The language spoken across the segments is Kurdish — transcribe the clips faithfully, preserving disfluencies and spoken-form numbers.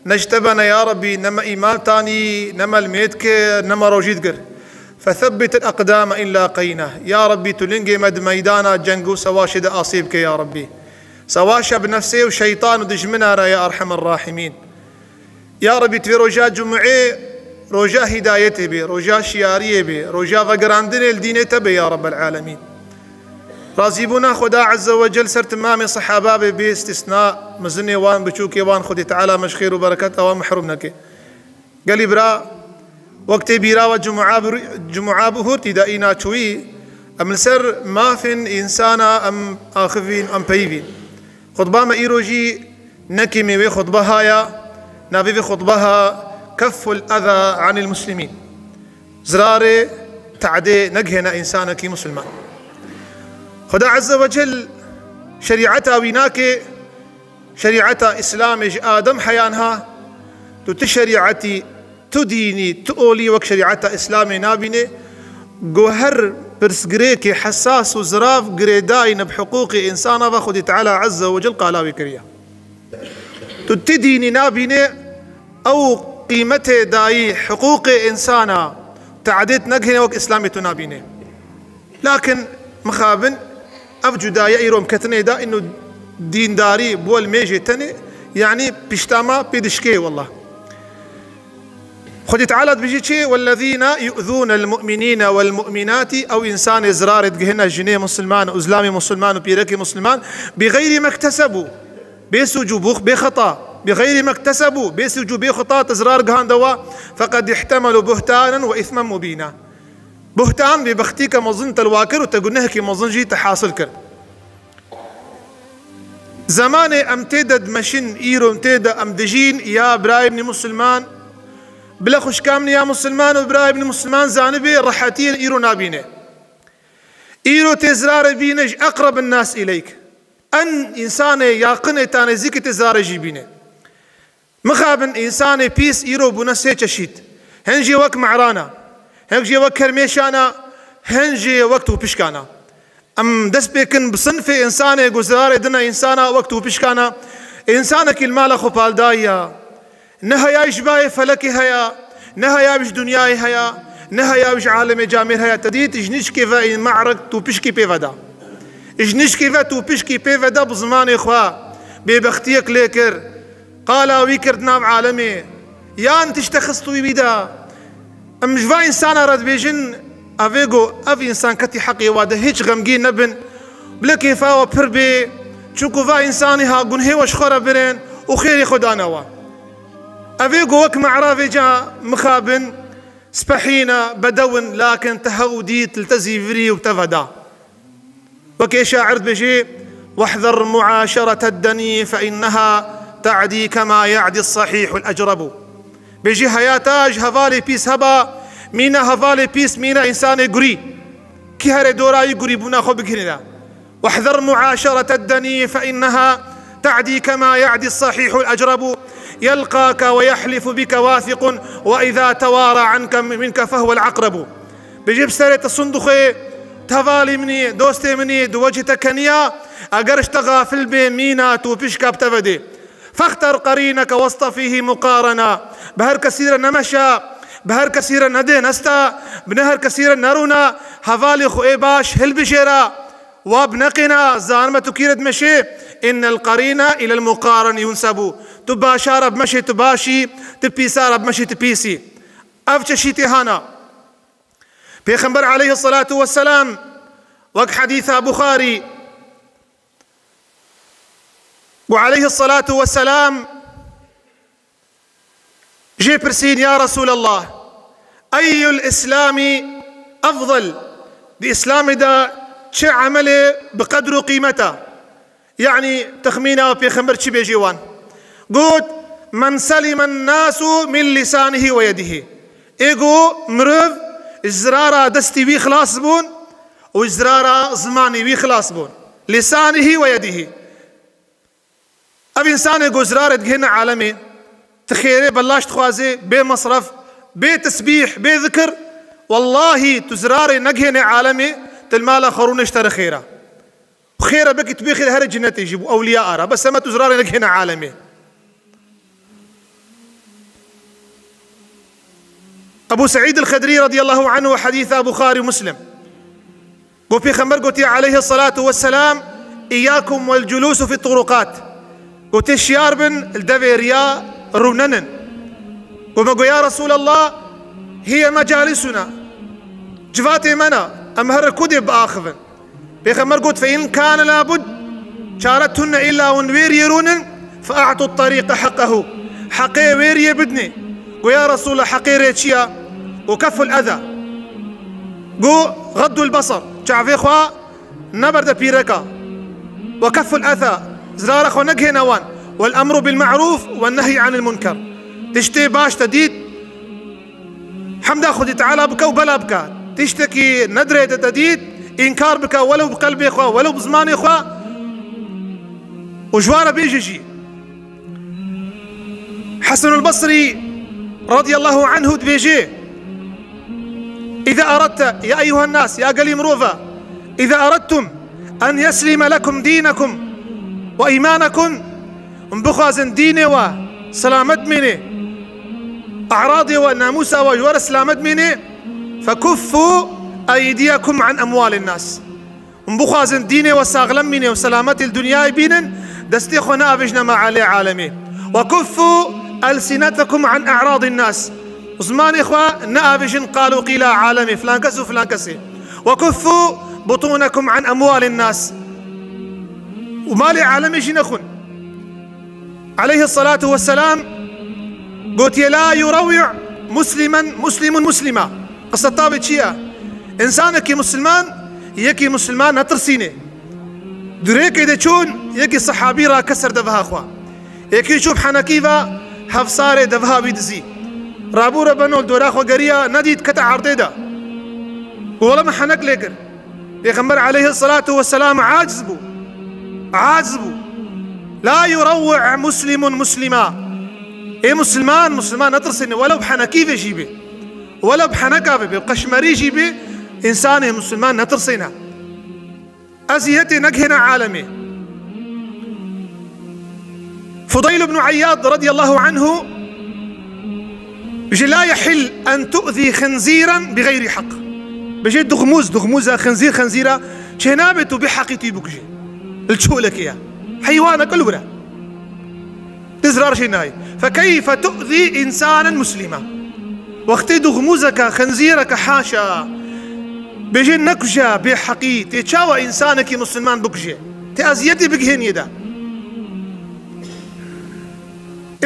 نجتبنا يا ربي، ne me îman tanî, ne me li mêd kir, ne me rojî digir. فثبت الأقدام إن لاقينا. Ya Rabbî, tu lingê me di meydana ceng û sewaşê de asê bike ya Rabbî. Sewaşa bi nefsê û şeytan û dijmina re ya Erhemer Rahimîn. Ya Rabbî, tu vê roja Cumûê roja hîdayetê bê, roja şiyariyê bê, roja vegerandinê li dînê te bê ya Rabbel Alemîn. Razîbûna Xweda Azze ve Cel ser timamê sehaba bê, bê îstîsna, mizinê wan, biçûkê wan, Xwedê Teala me ji xêr û bereketa wan mehrum neke. Gelî bira, wek tê bîra we Cumûa bi-, Cumûa bihurtî de îna çûyî, em li ser mafên însana em axivîn, em peyivîn. Xutba me îro jî ne kêmî wê xutbeha ya, navê vê xutbeha Kefful Eza Anil Muslimîn. Zirarê, te'dê negihêne însanekî musulman. Xweda Azze ve Cel şerîeta wî nake, şerîeta Îslamê ji Adem heya niha, tu ti şerîetî, tu dînî, tu olî wek şerîeta Îslamê nabînê, ku her pirsgirêkê hesas û zirav girêdayî ne bi hiqûqê însana ve Xwedê Teala Azze ve Cel qala wî kiriye. Tu ti dînî nabînê, ew qîmetê dayî hiqûqê însana, te'dêt negihêne wek Îslamê tu nabînê. Lakin mixabin, ev cudaya îro em ketinê de, îno dîndarî bû li mêjê tenê, yanî pişta me pê dişkê, wallah. Xwedî Teala dibêjî çi? والذين يؤذون المؤمنين والمؤمنات, ew însanê zirarê digihine jinê musulman û zilamê musulman û pîrekê musulman, بغير ما اكتسبوا, bê sûc û bûx, bê xeta, بغير ما اكتسبوا, bê sûc û bê xeta te zirar gihandewa, فقد احتملوا بهتانا وإثما مبينا. Buhtan, bêbextîke mezin te li wa kir û te gunehekî mezin jî te hasil kir. Zemanê em tê de dimeşin, îro em tê de em dijîn, ya birayê min ê musulman, bila xwişka min ya musulman û birayê min ê musulman zanibê, rehetiyên îro nabîne. Îro tê zirarê bîne ji eqreb nas îleyk. En însanê yaqinê ta nêzîkî tê zirarê jî bîne. Mixabin, însanê pîs îro bûne sê çeşît. Hin jî wek me'rana, hin jî wek kermêşana, hin jî wek tûpişkana. Em dest pê kin bi sinfê însanê ku zirarê dine însana wek tûpişkana. Însanekî li mala xwe paldayî ya. Ne heya ji bayê felekê heya, ne heya ji dinyayê heya, ne heya ji alemê camêr heya. Te dît ji nişkê ve ên me'rek tûpişkî pê veda. Ji nişkê ve tûpişkî pê veda bi zimanê xwe bêbextiyek lê kir. Qala wî kir di nav alemê. Yan tişte xist wî wî de. Em ji va însana re dibêjin, evê go ev însan ketî heqê wa de, hiç xemgîn nebin. Bila kêfa we pir bê, çunku va însanî ha gunhê we ji xwe re birin û xêrê xwe dane we. Evê go wek me'ra vêca mixabin, spehîne, bedewin, lakin te hew dît li te zîvirî û te veda. Wekê şair dibêjê: "واحذر معاشرة الدني فإنها تعدي كما يعدي الصحيح الأجرب." Bêjî, heyata ji hevalê pîs heba, mîna hevalê pîs, mîna însanê gurî. Kî herê dora wî gurî bûna xwe bigihîne. "واحذر معاشرة الدني فإنها تعدي كما يعدي الصحيح الأجرب. يلقاك ويحلف بك واثق وإذا توارى عنك منك فهو العقرب." Bêjî, bi serê te sund dixwe, hevalê min î, dostê min î, di wecê te keniya, eger ji te xafil bê, mîna tûpişka bi te vedê. "فاختر قرينك واصطفه مقارنا." Bi her kesî re nemeşe, bi her kesî re nedê neste, bi ne her kesî re nerûne, hevalê xwe ê baş hilbijêre, wa bineqêne, zanime tu kî re dimeşê, "إن القرين إلى المقارن ينسب." Tu başa re bimeşê tu başî, tu pîsa re bimeşê tu pîsî. Ev çeşîtê hana. Pêxember aleyhissalatu vesselam, wek hedîsa Buxarî, û aleyhissalatu vesselam jê pirsîn: "Ya Resulallah, eyyul Îslami efdal?" Di Îslamê de çi emelê bi qedr û qîmet e? Yanî, texmîna Pêxember çi bêjê wan? Got: "من سلم الناس من لسانه ويده." Ê ku mirov ji zirara destî wî xilas bûn û ji zirara zimanê wî xilas bûn. Lîsanihî we yedihî. Ev însanê ku zirarê digihêne alemê, tu xêrê belaş dixwazê, bê mesref, bê tesbîh, bê zikir, wellahî tu zirarê negihêne alemê, tu li mala xwe rûne ji te re xêr e. Xêr e, belkî tu bê xêr herê cinetê jî bû ewliya ara. Bes heme tu zirarê negihêne alemê. Ebu Seîd el-Xedrî radiyallahu anhu, hadîsa Buxarî û Muslim. Got, Pêxember gotiye aleyhi salatu vesselam, "Îyâkum vel culûsu fit turuqat." Got, "Tê şiyar bin, li devê riya rûnenin." Got, me got, "Ya Resûlallah, hiye mecalisuna." Civatê me ne, em her ku dê biaxivin. Pêxember got, "Fe in kâne lâbud, çare tune, îlla hûn wê riyê rûnin, fe a'tu tarîqe heqehu." Heqê wê riyê bidinê. Go, "Ya Resûla, heqê rê çi ya?" Go, "Kefful eza." Go, "Xeddul besar, çavê xwe neberde pîreka. Ve kefful eza, zirara xwe negihêne wan. Vel emru bil ma'rûf ve nehyi anil munker." Tiştê baş te dît, hemda Xwedî Teala bike û bela bike. Tiştekî nedirê te dît, înkar bike, welew bi qelbê xwe, welew bi zimanê xwe. Û ji wa re bêje jî. Hesenul Basrî radiyallahu anhu dibêje, "Îza eradte, ya eyyuhen nas, ya gelî mirova, îza eradtum en yeslime lekum dînekum ve îmanekum." Hûn bixwazin dînê we selamet mînê, e'radê we, namûsa we ji we re selamet mînê, "fekuffû eydiyekum an emwalin nas." Hûn bixwazin dînê we saxlem mînê û selametî li dinyayê bînin, destê xwe neavêjine mealê alemê. "Ve kuffû elsinetekum an e'radin nas." Zimanê xwe neavêjin qal û qîla alemê, filan kes û filan kesê. "Ve kuffû butûnekum an emwalin nas." Û malê alemê jî nexwin. Aleyhissalatu vesselam gotiye, "La yurewwi muslimen, muslimun muslima." Qisa tavê çi ye? Însanekî musliman, yekî musliman netirsînê. Di rêkê de çûn, yekî sehabî rake ser deveha xwe. Yekî çû bi henekî ve hevsarê deveha wî dizî. Rabû re beno li dora xwe geriya, nedît kete erdê de. Û wele min henek lê kir. Pêxember aleyhissalatu vesselam aciz bû. Aciz bû. "La yurewwi muslimun muslima." Ê musliman, musliman netirsêne, welew bi henekî ve jî bê. Welew bi heneka ve bê, bi qeşmerî jî bê, însanê musliman netirsêne. Eziyetê negihêne alemê. Fudayl ibn Eyyad radiyallahu anhu bêje, "La yehil en tu'zî xinzîren bi xeyrî heq." Bêje, "Duxmûz, duxmûza, xinzîr, xinzîra, çênabe tu bi heqî tu bikujê. Li çolekê ya. Heywanek li wira." Ti zirar jê nayê. "Fekeyfe tu'zî însanen muslîma." Wextê duxmûzeke, xinzîreke, haşa, bêje nekuje bê heqî, tê çawa însanekî musulman bikuje? Tê eziyetê bigihêniyê de.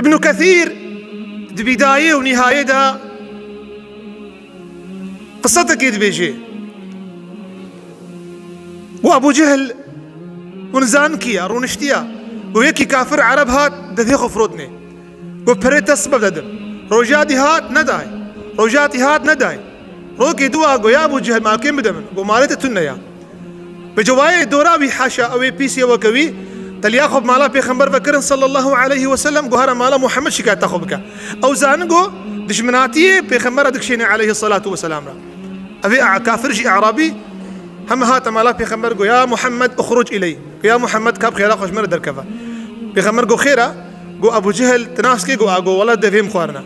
Ibnu Kethîr di Bidayê û Nîhayê de qisetekê dibêje. Û Ebû Cehil, hûn zanin kî ye, rûniştiye. Û yekî kafir Ereb hat, devê xwe firotnê. Got, "Perê te sibe dedim." Roja dî hat, nedayê. Roja dî hat, nedayê. Rokê dû a got, "Ya Ebû Cehil, malkên bide min." Got, "Malê te tune ya." Bi cewayê dora wî, haşa, ew ê pîsê weke wî, teliya xwe bi mala Pêxember vekirin sallallahu aleyhi ve sellem, got, "Here mala Muhammed şikayeta xwe bike." Ew zanin got, dijminatiyê Pêxembera dikişêne aleyhi salatu ve selam re. Ev ê a-, kafir jî E'rabî, heme hate mala Pêxember got, "Ya Muhammed, uxruc iley." Got, "Ya Muhammed, ka bi xêra xwe ji me re derkeve." Pêxember got, "Xêr e?" Got, "Ebû Cehil, tu nas kê?" Got, "A," got, "Wele devê min xwarine.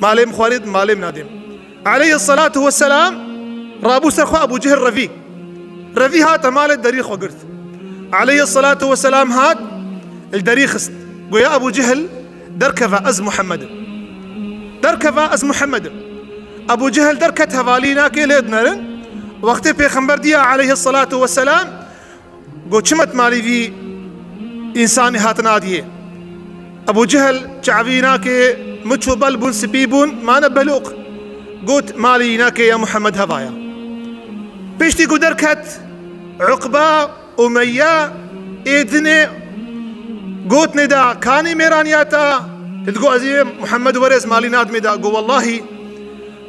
Malê min xwarî, malê min nadêm." Aleyhissalatu vesselam rabû ser xwe, Ebû Cehil revî. Revî hate malê, derî xwe girt. Aleyhissalatu vesselam hat, li derî xist. Got, "Ya Ebû Cehil, derkeve, ez Muhammed im. Derkeve, ez Muhammed im." Ebû Cehil derket, hevalî nake lê dinerin. Wextê Pêxember diya aleyhissalatu vesselam, got, "Çima tu malî vî însanî hatine adiyê?" Ebû Cehil çavî nake, miç û bel bûn, spî bûn, mane beluq. Got, "Malî nake ya Muhammed hevaya." Piştî ku derket, Uqba, Umeyye, ê dinê, gotnê da, "Kanî mêraniya ta?" Digo, "Ez ê Muhammed werê, ez malî nadimê da." Go, "Wellahî,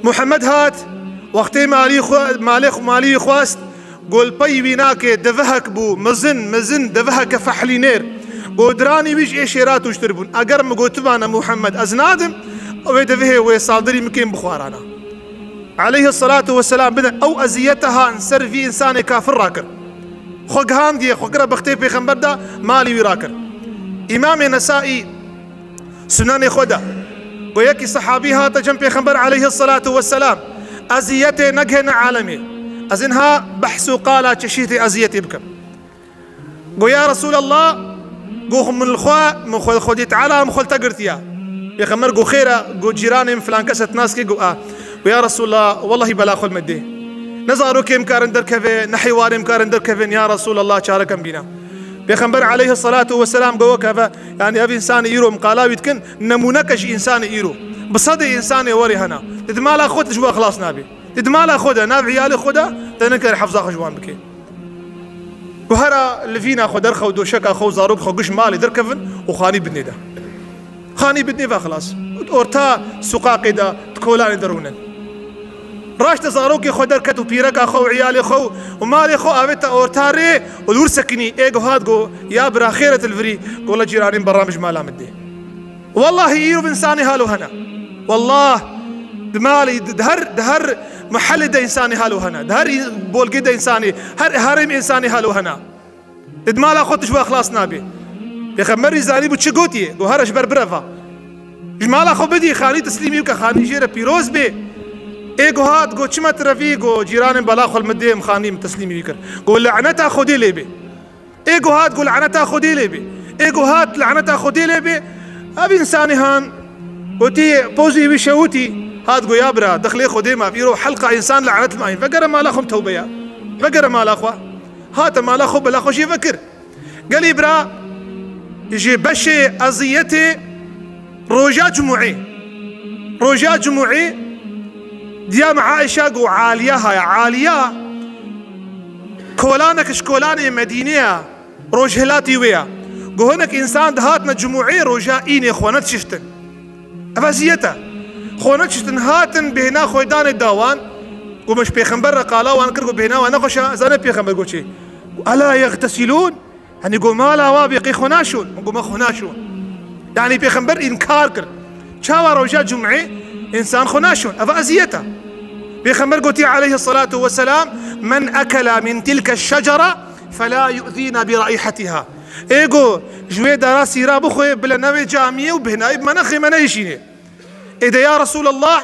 Muhammed hat, wextê malî xwe, malê xwe, malî wî xwest, golpeyî wî nake, devehek bû, mezin, mezin, deveheke fehlînêr. Go, diranî wî ji ê şêra tûjtir bûn. Eger min gotibana Muhammed ez nadim, ew ê devehê wê saldirî min kêm bixwarana." Aleyhissalatu vesselam bidin ew eziyete han ser vî însanê kafir rakir. Xwe gihandiye, xwe kire bextê Pêxember de, malî wî rakir. Îmamê Nesaî Sunenê xwe de Go yekî sehabî hate cem Pêxember aleyhisselatu vesselam, eziyetê negihêne alemê. Ez inha behs û qala çeşîtê eziyetê bikim. Go, ya Resulallah, go, min xwe, min xwe, Xwedê Teala min xwe li te girtiye. Pêxember go, xêr e? Go, cîranê min filan kes e, tu nas kî? Go, a. Go, ya Resulallah, wellahî bela xwe li min dê. Ne zarokê min karin derkeve, ne heywanê min karin derkevin, ya Resulallah, çarekem bîne. Pêxember aleyhisselatu vesselam go, wek eve, yani ev însanê îro em qala wî dikin, nemûneke ji însanê îro. Bi sedê însanê werê hene. Di, di mala xwe tu ji we xilas nabî. Di, di mala xwe de, nav îyalê xwe de, te nikare hefza xwe ji wan bike. Û hera livîna xwe derxe û doşeka xwe û zarok xwe giş malê derkevin û xanî bidinê de. Xanî bidinê ve xilas. Orta suqaqê de, di kolanê de rûnin. Raşte zarokê xwe derket û pîreka xwe û îyalê xwe û malê xwe avête orta rê û li wir sekinî. Ê go hat go, ya bira, xêr e tu li virî? Go, le cîranê min berra min ji mala min dê. Wellahî îro însanê halo hene. Wallah, di malê, di, di her, di her mehelê de însanê halo hene. Di her î-, bolgê de însanê, her herêmê însanê halo hene. Di mala xwe tu ji we xilas nabî. Pêxemberî zanîbû çi gotiye? Go, here ji ber bireva. Ji mala xwe bidî, xanî teslîmî bike, xanî jê re pîroz bê. Ê go hat go, çima tu revî? Go, cîranê min bela xwe li min dê, em xanî min teslîmî wî kir. Go, leneta Xwedê lê bê. Ê go hat go, leneta Xwedê lê bê. Ê go hat, leneta Xwedê lê bê. Ev însanê han gotî, pozî wî şewitî. Hat go, ya bira, dexlê Xwedê ma, îro helqa însan lenet mayîn. Vegere mala xwe, tewbe ya. Vegere mala xwe. Hate mala xwe, bela xwe jê vekir. Gelî bira, ji beşê eziyetê roja cumûê. Roja cumûê diya me Aîşa go, Aliya haya. Aliya kolanek ji kolanê Medînê ya, rojhilatî wê ya. Go hinek însan dihatine cumûê, roja înê xwe nedişiştin. Ev eziyet e. Xwe nedişiştin, hatin bêhna xwe danê da wan. Go, me ji Pêxember re qala wan kir, go bêhna wan nexweş e. Zane Pêxember go çi? Ela yextesilûn? Henî go mala wa bê, qey xwe naşon? Min go, me xwe naşon. Yani Pêxember înkar kir. Çawa roja cumê însan xwe naşon? Eva eziyet e. Pêxember gotiye aleyhisselatu vesselam, "Men ekela min tilke şecere fela yu'zina bi raihatiha." Ê go, ji wê dara sîra bixwe, bile newê camiyê û bêhnayî bi me nexê, me nehişînê. Ê de ya Resulallah,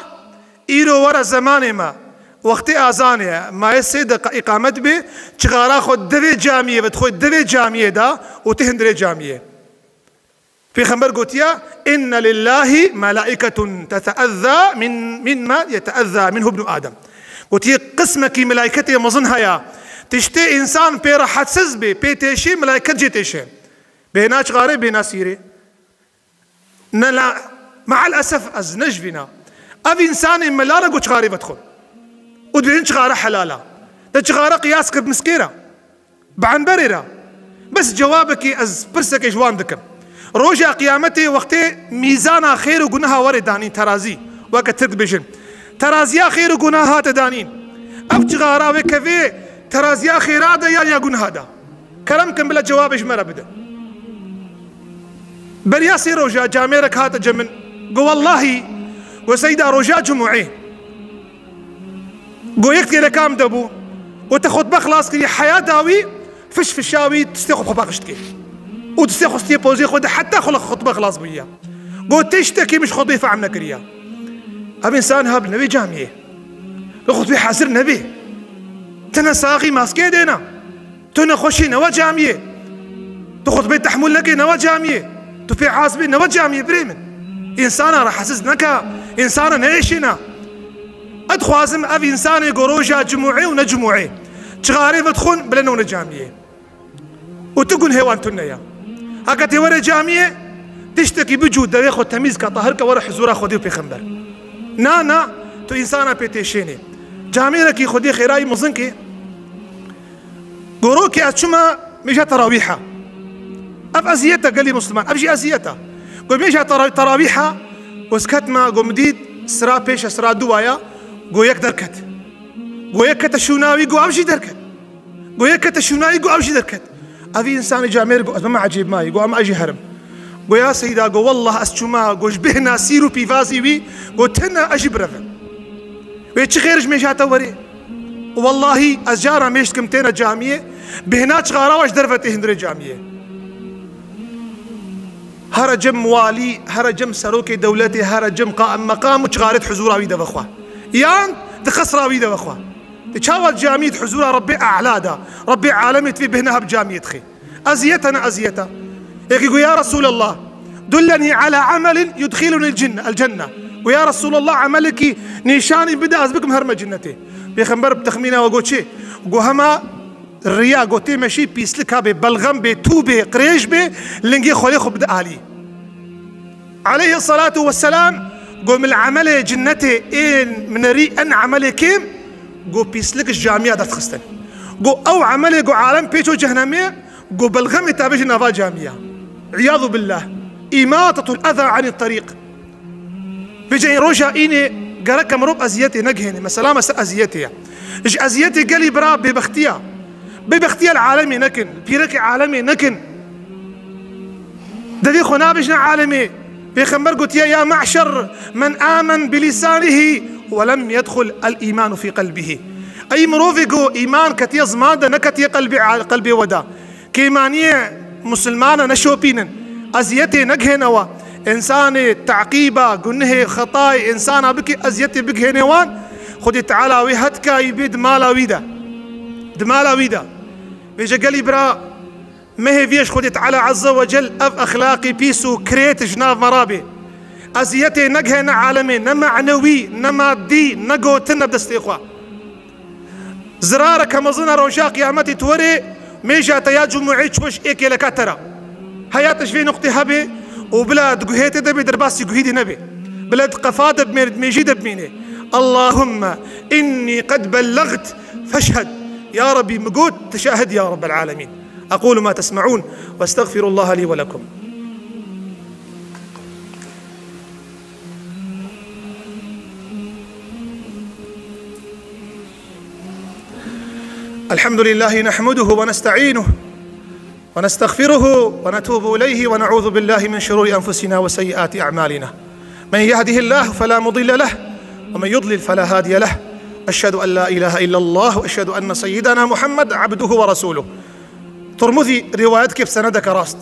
îro were zemanê me, wextê azanê ye, maye sê deqa îqamet bê, çixara xwe devê camiyê ve, dixwe devê camiyê da û tê hundirê camiyê. Pêxember gotiye, "Inne lillahi melaiketun teteezza min, min ma yeteezza minhu ibnu Adem." Gotiye, qismekî melaiketê mezin heye. Tiştê însan pê rehetsiz bê, pê têşê, melaiket jê têşe. Bêhna çixarê, bêhna sîrê. Ne la, me'al esef ez ne ji vîna. Ev însanê mela re go çixarê vedixwin. Û dibêjin çixare helal e. Te çixare qiyas kir bi miskê re. Bi enberê re. Bes cewabekî ez pirsekê ji wan dikim. Roja qiyametê wextê mîzana xêr û gunaha were danîn, terazî. Weke Tirk dibêjin. Teraziya xêr û gunaha hate danîn. Ev çixara wê kevê teraziya xêra de yan ya gunaha de? Kerem kin, bila cewabê ji me re bide. Beriya sê roja camêrek hate cem min. Go, wellahî, go, seyda, roja cumûê. Go, yek kêleka min de bû. Go, te xutbe xilas kiriye, heya dawî fiş fişa wî, distê xwe bi xwe paqij dike. Û distê xwe stiyê pozê xwe de, heta xwe xutbe xilas bûye. Go, tiştekî min ji xutbê fehm nekiriye. Ev însan ha bi newê camiyê. Li xutbê hazir nebê. Tine saxî maskê dêna. Tu nexweşî newe camiyê. Tu xutbê tehmûl nekê newe camiyê. Tu pê asbê newe camiyê birê min. Însana rehetsiz neka, însana neêşîna. Ez dixwazim ev însanê go roja cumûê û ne cumûê, çixarê vedixwin, bile newne camiyê. Û tu gunhê wan tune ye. Heke tê were camiyê, tiştekî bicû, devê xwe temîz ke, tahir ke, were huzûra Xwedê û Pêxember. Na, na, tu însana pê têşênê. Camêrekî Xwedê xêrayî mezin kê. Go rokê ez çûme mêja terawîha. Ev eziyet e gelî Musliman, ev jî eziyet e. Go mêja tera-, terawîha, ez ketime, go min dît sira pêş e, sira dû ya, go yek derket. Go yek kete şûna wî, go ev jî derket. Go yek kete şûna wî, go ev jî derket. Ev însanê camêr go, ez bime ecêb mayî, go ama ez jî herim. Go ya seyda, go wellah ez çûme, go ji bêhna sîr û pîvazî wî, go tune ez jî birevim. Wê çi xêr ji mêja te werê? Wellahî ez cara mêj dikim têne camiyê, bêhna çixara we ji derve tê hundirê camiyê. Here cem walî, here cem serokê dewletê, here cem qaim meqam û çixarê di huzûra wî de vexwe. Yan di qesra wî de vexwe. Di çawa camiyê di huzûra Rebbê E'la de, Rebbê alemê divê bihne hev camiyê dixê. Eziyet e ne eziyet e. Yekî got, "Ya Resûlallah, dulleni ala amelin yudxilunî el-cenne, el-cenne." Got, "Ya Resûlallah, emelekî nîşanî bide, ez bikim herme cinnetê." Pêxember bi texmîna we got, "Çi?" Got, "Hema riya, got, tê meşî pîslik hebê, belxem bê, tû bê, qirêj bê, lingê xwelê xwe bide alî." Aleyhissalatu vesselam got, "Min emelê cinnetê ên min erî en emelê kêm, got, pîslik ji camiya derdixistin." Got, "Ew emelê, got, alem pêço cehnemê, got, belxemê te bêje nava camiya." İyadu billah. İmatatul eza anit tariq. Vêca roja înê gereke mirov eziyetê negihêne. Mesela, mesela eziyetê ye. Ji eziyetê gelî bira bêbextiya. Bêbextiya li alemê nekin, pîrekê alemê nekin. Devê xwe nabêjne alemê. Pêxember gotiye, "Ya me'şer men amen bi lisanihi ve lem yedxul el imanu fi qelbihi." Ey mirovê ku îman ketiye ziman de, neketiye qelbê, qelbê we de. Kêmaniyê musulmana neşopînin. Eziyetê negihêne we. Însanê teqîba, gunehê, xetayê însana bike, eziyetê bigihêne wan. Xwedê Teala wê hetkayî bê di mala wî de. Di mala wî de. Vêca gelî bira, mehêviyê ji Xwedê Teala Azze ve Cel ev exlaqî pîs û kirêt ji nav me rabê. Eziyetê negihêne alemê, ne manewî, ne madî, ne gotin, ne bi destê xwe. Zirareke mezin e roja qiyametê tu werê, mêja te ya cumûeyê çû ji ê kêleka te re. Heya te ji vê nuqtê hebê û bila di guhê te de bê, derbasî guhî dî nebê. Bila di qefa de bimêne, di mêjî de bimîne. Allahumme inni qed bellext feşhed. Ya Rebî, min got, tu şahid ya Rebbel alemîn. Aqulu ma tesme'ûn ve estexfirullaha lî ve lekum. الحمد لله نحمده ونستعينه ونستغفره ونتوب إليه ونعوذ بالله من شرور أنفسنا وسيئات أعمالنا. من يهده الله فلا مضل له ومن يضلل فلا هادي له. أشهد أن لا إله إلا الله وأشهد أن سيدنا محمد عبده ورسوله. Tirmizî rîwayet dike bi senedeke rast.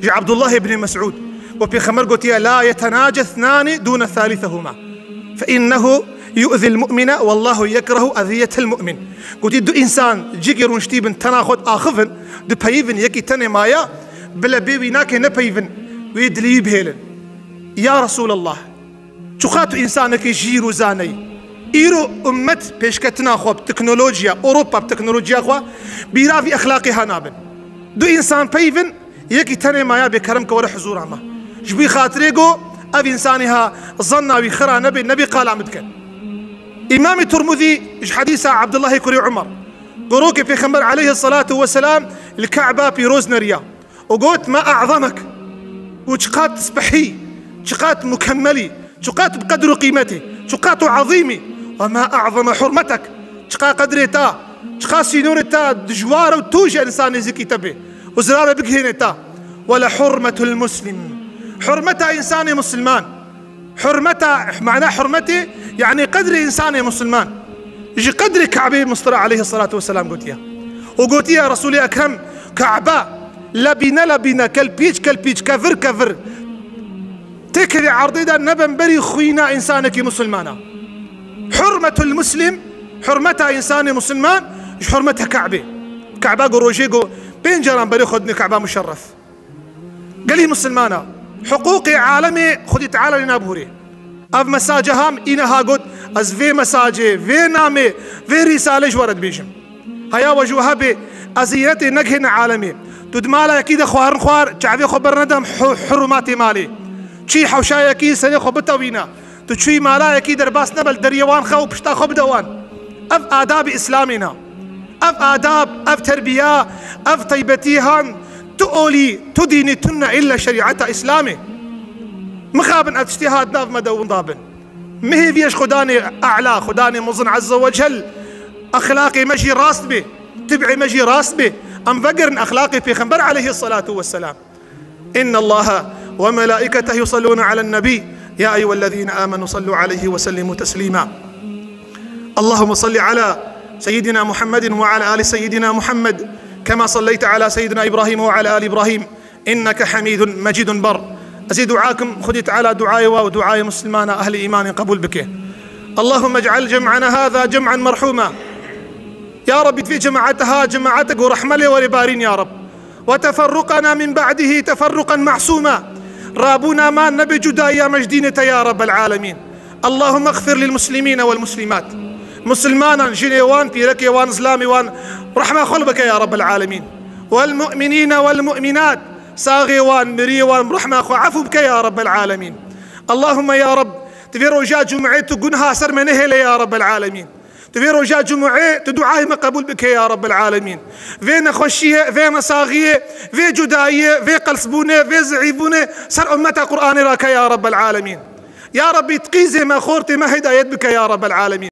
Ji Abdullah ibn Mes'ud. Got, Pêxember gotiye, "La yetenace thnani dûne thalithehuma. Fe innehu yu'zil mu'mine wallahu yekrehu eziyetel mu'min." Gotiye, du însan cîkî rûniştî bin, tena xwe axivin, dipeyivin, yekî tenê maya, bile bê wî nake nepeyivin, wê dilî wî bihêlin. Ya Resûlallah, çiqas tu însanekî jîr û zaneyî. Îro ummet pêşketina xwe bi teknolojiya, Ewropa bi teknolojiya xwe bîra vî exlaqê ha nabin. Du însan peyvin, yekî tenê maya bê kerem ke were huzûra me. Ji bo xatirê go ev însanê ha zanna wî xira nebe, nebê qala min dikin. Îmamê Tirmizî ji hedîsa Abdullahê kurê Umar. Gorokê Pêxember aleyhissalatu vesselam li Ka'ba pîroz neriya. û got, "Ma a'zamek." Û çiqat spehî, çiqat mukemmelî, çiqat bi qedr û qîmetî, çiqat û ezîmî. "Ve ma a'zama hurmetek." Çiqa qedrê ta, çiqa sînorê ta dijwar û tu ji însanê zikî te bê. Û zirare bigihêne ta. "Ve le hurmetul muslim." Hurmeta însanê musulman. Hurmeta, mana hurmetê, yani qedrê însanê musulman. Ji qedrê Ka'bê Mustera aleyhissalatu vesselam gotiye. Û gotiye Resulê Ekrem, Ka'be, lebîne lebîne, kelpîç kelpîç, kevir kevir. Têkevê erdê de ne bemberî xwîna însanekî musulmana. Hurmetul muslim, hurmeta însanê musulman, ji hurmeta Ka'bê. Ka'be go rojê go, pênc caran berê xwe dinê Ka'be muşerref. Gelî misilmana, hiqûqê alemê Xwedî Teala lê nabûrê. Ev mesaje ham îne ha got, ez vê mesajê, vê namê, vê rîsalê ji we re dibêjim. Heya we ji we hebê, eziyetê negihêne alemê. Tu di mala yekî de xwarin xwar, çavê xwe bernedem hu-, hurumatê malê. Çî hewşayekî serê xwe bitewîne. Tu çûyî mala yekî derbas nebe li deriyê wan xe û pişta xwe bide wan. Ev adabê Îslamê ne. Ev adab, ev terbiya, ev taybetî han tu olî, tu dînî tune îlle şerîeta Îslamê. Mixabin ev tiştê hat nav me de winda bin. Mihêviyê ji Xudanê E'la, Xudanê Mezin Azze ve Cel, exlaqê me jî rast bê, tib'ê me jî rast bê. Em vegerin exlaqê Pêxember aleyhisselatu vesselam. إن الله وملائكته يصلون على النبي، يا أيها الذين آمنوا صلوا عليه وسلموا تسليما. اللهم صل على سيدنا محمد وعلى آل سيدنا محمد، كما صليت على سيدنا إبراهيم وعلى آل إبراهيم، إنك حميد مجيد. بر. Ez ê dua kim, Xwedê Teala duayê we û duayê Muslimana ehlê îmanê qebûl bike. اللهم اجعل جمعنا هذا جمعا مرحوما. Ya Rabbî, divê cemaeta ha cemaetek û rehme lê werê barîn ya Rab. وتفرقنا من بعده تفرقا معصوما. Rabûna me nebe cudayiya me ji dînê te ya Rabbel alemîn. اللهم اغفر للمسلمين والمسلمات. Musilmanan, jinê wan, pîrekê wan, zilamê wan, rehma xwe li bike ya Rabbel alemîn. والمؤمنين والمؤمنات. Saxê wan, miriyê wan, rehma xwe, efû bike ya Rabbel alemîn. اللهم ya Rab, di vê roja cum'ê tu gunha ser me nehêle ya Rabbel alemîn. Di vê roja cum'ê tu duayê me qebûl bike ya Rabbel alemîn. Vê nexweşiyê, vê nesaxiyê, vê cudayiyê, vê qelsbûnê, vê zihîfbûnê ser ummeta Qur'anê rake ya Rabbel alemîn. Ya Rabbî, qîzê me, xortê me hidayet bike ya Rabbel alemîn.